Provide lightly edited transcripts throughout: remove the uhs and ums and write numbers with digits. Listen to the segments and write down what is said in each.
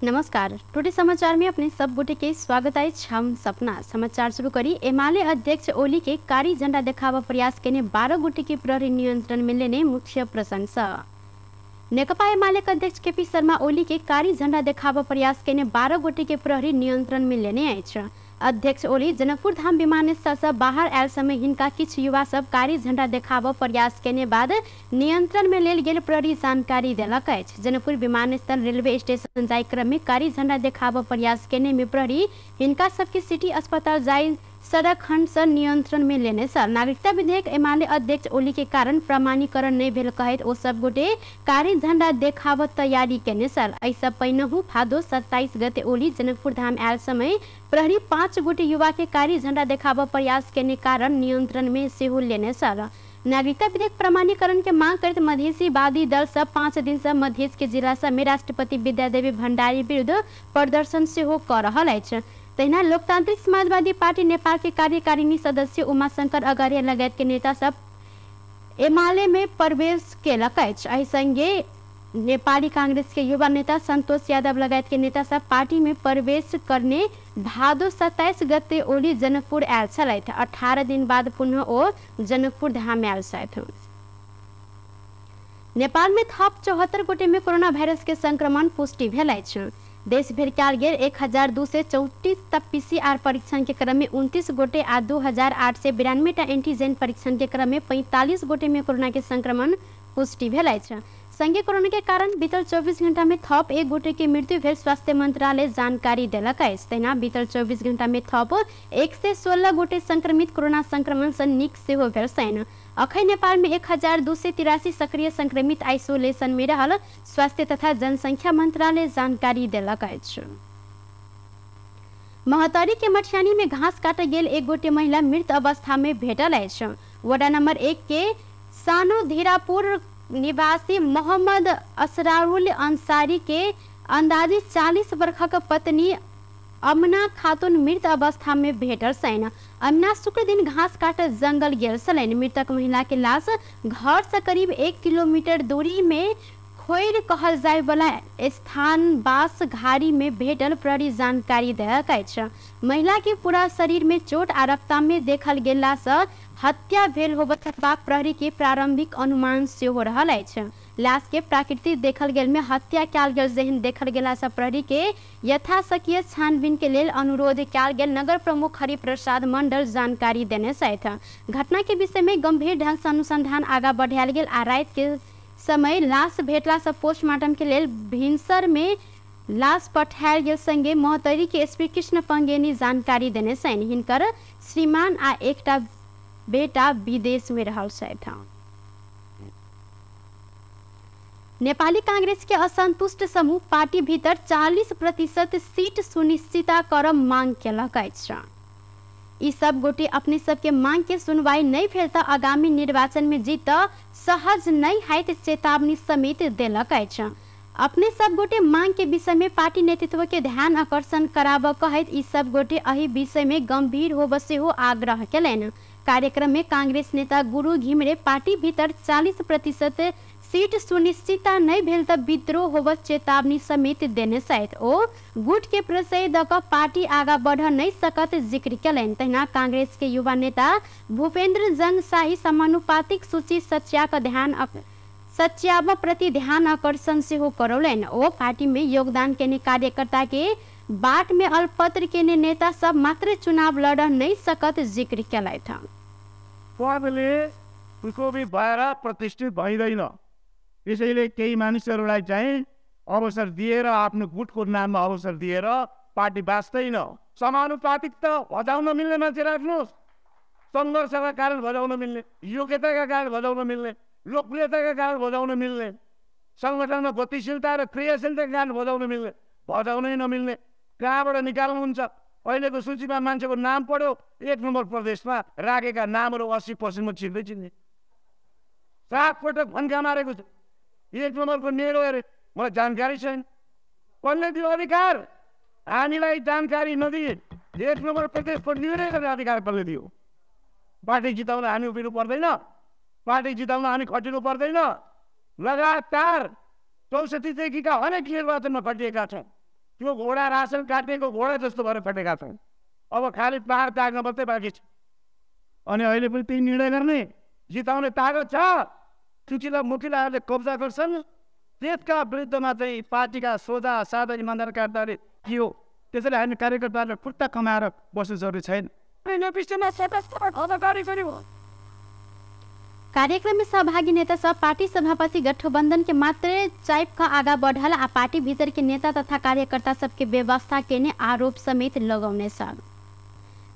नमस्कार, टुडे समाचार में अपने सब गोटे के स्वागत अछि। हम सपना समाचार शुरू करी। एमाले अध्यक्ष ओली के कारी झंडा देखावा प्रयास केने 12 गोटे के प्रहरी नियंत्रण में लेने मुख्य प्रशंसा। नेकपा एमाले के अध्यक्ष केपी शर्मा ओली के कारी झंडा देखावा प्रयास केने 12 गोटे के प्रहरी नियंत्रण में लेने अछि। अध्यक्ष ओली जनकपुर धाम विमानस्थल से बाहर आयल समय हिनका किछु युवा सब कारी झंडा देखाबऽ प्रयास केने बाद नियंत्रण में लेल गेल प्रहरी जानकारी देलक अछि। जनकपुर विमानस्थल रेलवे स्टेशन जाय क्रम में कारी झंडा देखाबऽ प्रयास केने में प्रहरी हिनका सबके सिटी अस्पताल जाय सड़क खंड से नियंत्रण में लेने छल। नागरिकता विधेयक एमाले अध्यक्ष ओली के कारण प्रमाणीकरण नहीं भेल कहैत ओ सब गोटे कारी झंडा देखाबऽ तैयारी केने छल। एहिसँ पहिनहु भादो 27 गते ओली जनकपुर धाम आयल समय प्रहरी 5 गोटे युवा के कारी झंडा देखाबऽ प्रयास केने कारण नियंत्रण में सेहो लेने छल। नागरिकता विधेयक प्रमाणीकरण के मांग करैत मधेसीवादी दल सब 5 दिन से मधेश के जिला सब में राष्ट्रपति विद्यादेवी भण्डारी विरुद्ध प्रदर्शन सेहो कऽ रहल अछि। तहिना लोकतांत्रिक समाजवादी पार्टी नेपाल के कार्यकारिणी सदस्य उमाशंकर अगरिया लगायत के नेता सब एमाले में प्रवेश केलक अछि। एहि संगे नेपाली कांग्रेस के युवा नेता संतोष यादव लगायत के नेता सब पार्टी में प्रवेश करने भादो 27 गते ओली जनकपुर आयल छलथि। 18 दिन बाद पुनः ओ जनकपुर धाम आयल छथि। नेपाल में थप 74 गोटे में कोरोना वायरस के संक्रमण पुष्टि भेल अछि। देश भरि कयल गेल 1234 टा पीसीआर परीक्षण के क्रम में 29 गोटे आ 2892 टा एंटीजन परीक्षण के क्रम में 45 गोटे में कोरोना के संक्रमण पुष्टि भेल अछि। संगे कोरोना के कारण बीतल 24 घंटा में थप 1 गोटे के मृत्यु भेल स्वास्थ्य मंत्रालय जानकारी देलक अछि। तहिना बीतल 24 घंटा में थप 116 गोटे संक्रमित कोरोना संक्रमण से नीक सेहो भेल छनि। अखन नेपाल में 1283 सक्रिय संक्रमित आइसोलेशन में रहल स्वास्थ्य तथा जनसंख्या मंत्रालय जानकारी देलक अछि। महोत्तरी के मठियानी में घास काट गेल 1 गोटे महिला मृत अवस्था में भेटल अछि। वडा नंबर 1 के सानो धीरापुर निवासी मोहम्मद असरारुल अंसारी के अंदाजी 40 वर्षक पत्नी अमना खातून मृत अवस्था में भेटल छनि। अमना शुक्र दिन घास काट जंगल गेल छलनि। मृतक महिला के लाश घर से करीब 1 किलोमीटर दूरी में खोर कहल जाय वाला स्थान बास घारी में भेटल प्रहरी जानकारी देलक अछि। महिला के पूरा शरीर में चोट आ रक्ता में देखल गेला से हत्या भेल होबऽ सकबाक प्रहरी के प्रारंभिक अनुमान सेहो रहल अछि। लाश के प्राकृतिक देखल गेल में हत्या कयल गेल जेहन देखल गेला से प्रहरी के यथाशकीय छानबीन के लेल अनुरोध कयल गेल नगर प्रमुख हरिप्रसाद मंडल जानकारी देने छथि। घटना के विषय में गंभीर ढंग से अनुसंधान आगा बढ़ायल गेल आ राति के समय लाश भेटला से पोस्टमार्टम के लेल भिनसर में लाश पठायल गेल संगे महोत्तरी के एसपी कृष्ण पंगेनी जानकारी देने छनि। हिनकर श्रीमान आ एकटा बेटा विदेश में रहल छथि। नेपाली कांग्रेस के असंतुष्ट समूह पार्टी भीतर 40% सीट सुनिश्चित कर मांग केलक अछि। ई सब गोटे अपने सबके मांग के सुनवाई नहीं भेल त आगामी निर्वाचन में जीत सहज नहीं हैत चेतावनी समेत देलक अछि। अपने सब गोटे मांग के विषय में पार्टी नेतृत्व के ध्यान आकर्षण कराबऽ कहैत ई सब गोटे एहि विषय में गंभीर होबऽ सेहो आग्रह केलनि। कार्यक्रम में कांग्रेस नेता गुरु घिमिरे पार्टी भीतर 40% सीट सुनिश्चितता नहीं भेल त विद्रोह होबऽ चेतावनी समेत देने छथि। ओ गुट के प्रश्रय दऽ कऽ पार्टी आगा बढ़ नहीं सकत जिक्र केलनि। तहिना कांग्रेस के युवा नेता भूपेंद्र जंग शाही समानुपातिक सूची सच्याब प्रति ध्यान आकर्षण सेहो करौलनि। ओ पार्टी में योगदान केने कार्यकर्ता के बाट में अल्पत्र केने नेता सब मात्र चुनाव लड़ नहीं सकत जिक्र केलथि। पदले कुकोबी भएर प्रतिष्ठित भइँदैन, त्यसैले केही मानिसहरूलाई चाहिँ अवसर दिएर आफ्नो गुटको नाममा अवसर दिएर पार्टी बाँच्दैन। समानुपातिक त भजाउन मिल्ने मान्छे राख्नुहोस्, सङ्घर्षका कारण भजाउन मिल्ने, योग्यताका कारण भजाउन मिल्ने, लोकप्रियताका कारण भजाउन मिल्ने, सङ्गठनमा गतिशीलता र क्रियाशीलताका कारण भजाउन मिल्ने, भजाउनै नमिल्ने कहाँबाट निकाल्नुहुन्छ? अहिलेको सूचीमा मान्छेको नाम पढ्यो, 1 नम्बर प्रदेशमा राखेका नामहरू 80% म चिन्दै चिन्ने, 7 पटक भन्का मारेको छ। 1 नम्बरको मेरो अरे मलाई जानकारी छैन, कसले दियो अधिकार? हामीलाई जानकारी नदिए 1 नम्बर प्रदेशको निर्णय गर्ने अधिकार कसले दियो? पार्टी जिताउन हामी उभिनु पर्दैन, पार्टी जिताउन हामी खटिनु पर्दैन। लगातार 64 देखिका अनेक निर्वाचनमा खटिएका छौँ। त्यो घोडा रासन काटिएको घोडा जस्तो भएर फटेका छन्। अब खालि पहाड त्याग्न मात्रै बाँकी छ। अनि अहिले पनि त्यही निर्णय गर्ने, जिताउने तागत छ, चुचिला मुखिलाहरूले कब्जा गर्छन्, त्यसका विरुद्धमा चाहिँ पार्टीका सोझा सादा इमान्दार कार्यकर्ताले के हो। त्यसैले हामी कार्यकर्ताहरूले खुट्टा कमाएर बस्नु जरुरी छैन। कार्यक्रम में सहभागी नेता सब पार्टी सभापति गठबंधन के मात्र चाइप का आगा बढ़ल आ पार्टी भीतर के नेता तथा कार्यकर्ता सबके व्यवस्था केने आरोप समेत लगौने छल।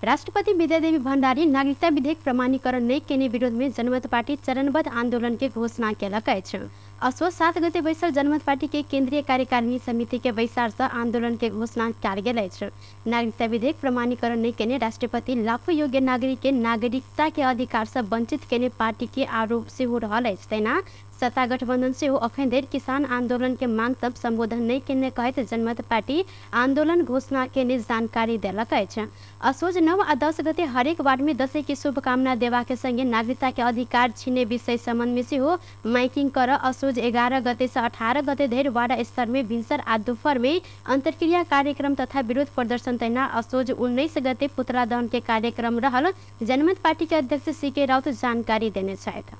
राष्ट्रपति विद्यादेवी भण्डारी नागरिकता विधेयक प्रमाणीकरण नहीं केने विरोध में जनमत पार्टी चरणबद्ध आंदोलन के घोषणा केलक अछि। असो 7 गते बैसल जनमत पार्टी के केंद्रीय कार्यकारिणी समिति के बैसार से आंदोलन के घोषणा कयल गेल अछि। नागरिकता विधेयक प्रमाणीकरण नहीं केने राष्ट्रपति लाखों योग्य नागरिक के नागरिकता के अधिकार से वंचित केने पार्टी के आरोप सेहो रहल अछि। तहिना सत्ता गठबंधन सेहो अखन धरि किसान आंदोलन के मांग सब संबोधन नहीं केने कहैत जनमत पार्टी आंदोलन घोषणा केने जानकारी देलक अछि। असोज 9 आ 10 गते हरेक वार्ड में दशैं के शुभकामना देवा के संगे नागरिकता के अधिकार छीने विषय संबंध में सेहो माइकिंग कर असोज 11 गते से 18 गते धरि वार्ड स्तर में भिन्सर आ दोपहर में अंतर्क्रिया कार्यक्रम तथा विरोध प्रदर्शन तहिना असोज 19 गते पुतला दहन के कार्यक्रम रहल जनमत पार्टी के अध्यक्ष सीके राउत जानकारी देने छथि।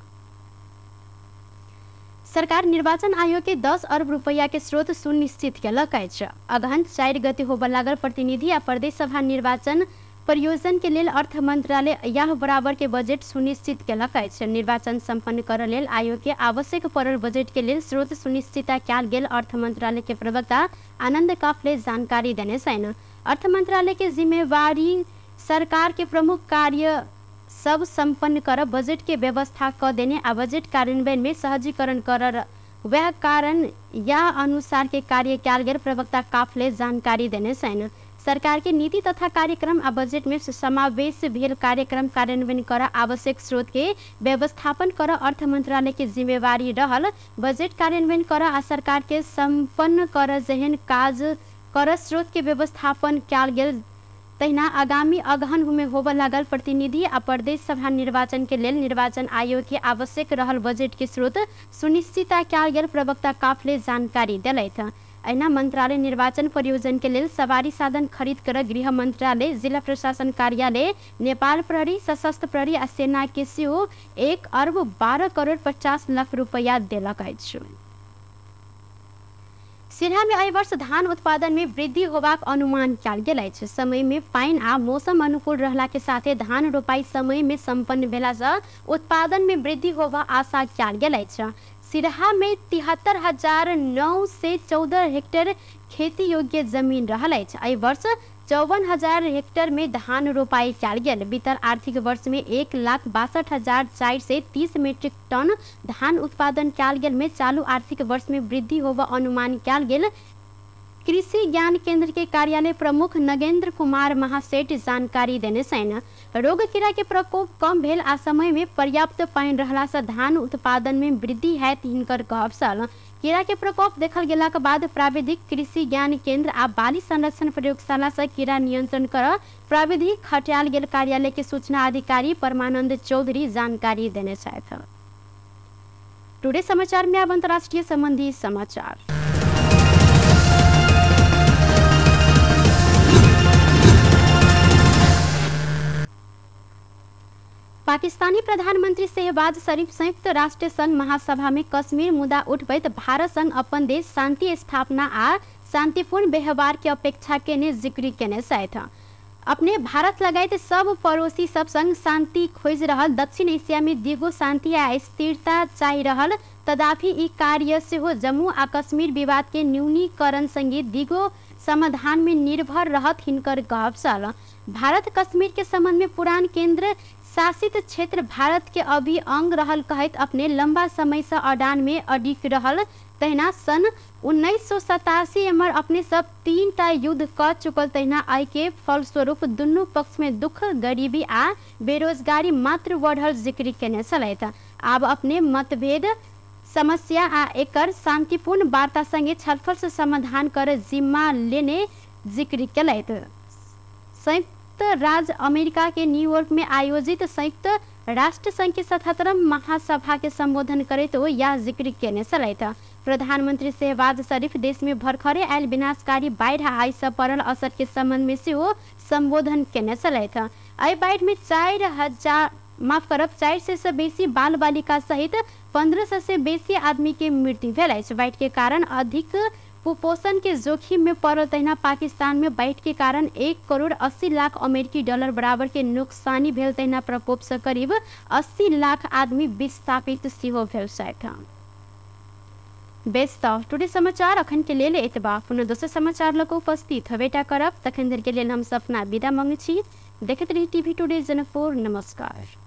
सरकार निर्वाचन आयोग के 10 अरब रुपैया के स्रोत सुनिश्चित केलक अछि। अगहन 4 गते होबय लागल प्रतिनिधि आ प्रदेश सभा निर्वाचन परियोजन के लेल अर्थ मंत्रालय यह बराबर के बजट सुनिश्चित केलक अछि। निर्वाचन सम्पन्न करऽ लेल आयोग के आवश्यक पड़ल बजट के लेल स्रोत सुनिश्चितता कयल गेल अर्थ मंत्रालय के प्रवक्ता आनंद काफले जानकारी देने छनि। अर्थ मंत्रालय के जिम्मेवारी सरकार के प्रमुख कार्य सब सम्पन्न कर बजट के व्यवस्था क देने आ बजट कार्यान्वयन में सहजीकरण कर वह कारण या अनुसार के कार्य कयल गेल प्रवक्ता काफले जानकारी देने छनि। सरकार के नीति तथा कार्यक्रम आ बजट में समावेश भेल कार्यक्रम कार्यान्वयन कर आवश्यक स्रोत के व्यवस्थापन कर अर्थ मंत्रालय के जिम्मेवारी रहल बजट कार्यान्वयन कर आ सरकार के सम्पन्न कर जेहन काज कर स्रोत के व्यवस्थापन कयल गेल। तहिना आगामी अगहन में होबय लागल प्रतिनिधि आ प्रदेश सभा निर्वाचन के लेल निर्वाचन आयोग के आवश्यक रहल बजट के स्रोत सुनिश्चितता कयल गेल प्रवक्ता काफले जानकारी देलथि। एहिना मंत्रालय निर्वाचन परियोजन के लेल सवारी साधन खरीद कर गृह मंत्रालय, जिला प्रशासन कार्यालय, नेपाल प्रहरी, सशस्त्र प्रहरी आ सेना के सेहो 1 अरब 12 करोड़ 50 लाख रुपैया देलक अछि। सिरहा में एहि वर्ष धान उत्पादन में वृद्धि होबाक अनुमान कयल गेल अछि। समय में पानि आ मौसम अनुकूल रहला के साथे धान रोपाई समय में सम्पन्न भेला सँ उत्पादन में वृद्धि होबा आशा कयल गेल अछि। सिरहा में 73,914 हेक्टेयर खेती योग्य जमीन रहल अछि। एहि वर्ष 54,000 हेक्टेयर में धान रोपाई कयल गेल। बीतल आर्थिक वर्ष में 1,62,430 मीट्रिक टन धान उत्पादन कयल गेल में चालू आर्थिक वर्ष में वृद्धि होबा अनुमान कयल गेल कृषि ज्ञान केंद्र के कार्यालय प्रमुख नगेंद्र कुमार महासेठ जानकारी देने छनि। रोग कीड़ा के प्रकोप कम भेल आ समय में पर्याप्त पानि रहला से धान उत्पादन में वृद्धि हैत हिनकर कहब छल। कीड़ा के प्रकोप देखल गेलाक बाद प्राविधिक कृषि ज्ञान केंद्र आ बाली संरक्षण प्रयोगशाला से कीड़ा नियंत्रण कर प्राविधिक खटायल गेल कार्यालय के सूचना अधिकारी परमानंद चौधरी जानकारी देने छथि। टुडे समाचार में अब अंतर्राष्ट्रीय संबंधी समाचार। पाकिस्तानी प्रधानमंत्री शहबाज शरीफ संयुक्त राष्ट्र संघ महासभा में कश्मीर मुद्दा उठबैत भारत संग अपन देश शांति स्थापना आ शांतिपूर्ण व्यवहार के अपेक्षा केने जिक्र केने छथि। अपने भारत लगायत सब पड़ोसी सब संग शांति खोज रहल दक्षिण एशिया में दीर्घ शांति आ स्थिरता चाहि रहल तथापि ई कार्य सेहो जम्मू आ कश्मीर विवाद के न्यूनीकरण संगे दीर्घ समाधान में निर्भर रहत हिनकर कहब छल। भारत कश्मीर के संबंध में पुरान केंद्र शासित क्षेत्र भारत के अभी अंग रहल कहैत अपने लंबा समय से अडान में अडिग रहल। तहिना सन 1987 एमर अपने सब 3टा युद्ध क चुकल तहिना आय के फलस्वरूप दुनू पक्ष में दुख, गरीबी आ बेरोजगारी मात्र बढ़ल जिक्र केने छलथि। आब अपने मतभेद समस्या आ एकर शांतिपूर्ण वार्ता संगे छलफल से समाधान कर जिम्मा लेने जिक्र केलथि। संयुक्त राज्य अमेरिका के न्यूयॉर्क में आयोजित संयुक्त राष्ट्र संघ के 77 महासभा के संबोधन करैत ओ यह जिक्र केने छलथि। प्रधानमंत्री शहबाज शरीफ देश में भर्खरे आयल विनाशकारी बाढ़ि आ एहि सँ पड़ल असर के संबंध में सेहो संबोधन केने छलथि। एहि बाढ़ि में 400 से बेसी बाल बालिका सहित 1500 से बेसी आदमी के मृत्यु भेल अछि। बाढ़ि के कारण अधिक कुपोषण के जोखिम में पड़ल तहिना पाकिस्तान में बाढ़ि के कारण 1,80,00,000 अमेरिकी डॉलर बराबर के नुकसानी भेल तहिना प्रकोप से करीब 80 लाख आदमी विस्थापित सेहो भेल छथि। बेस त टुडे समाचार अखन के लेल एतबा। पुनः दोसर समाचार लऽ कऽ उपस्थित हेबेटा करब। तखन धरि के लेल हम सपना विदा मांगै छी। देखैत रही टीवी टुडे जनकपुर। नमस्कार।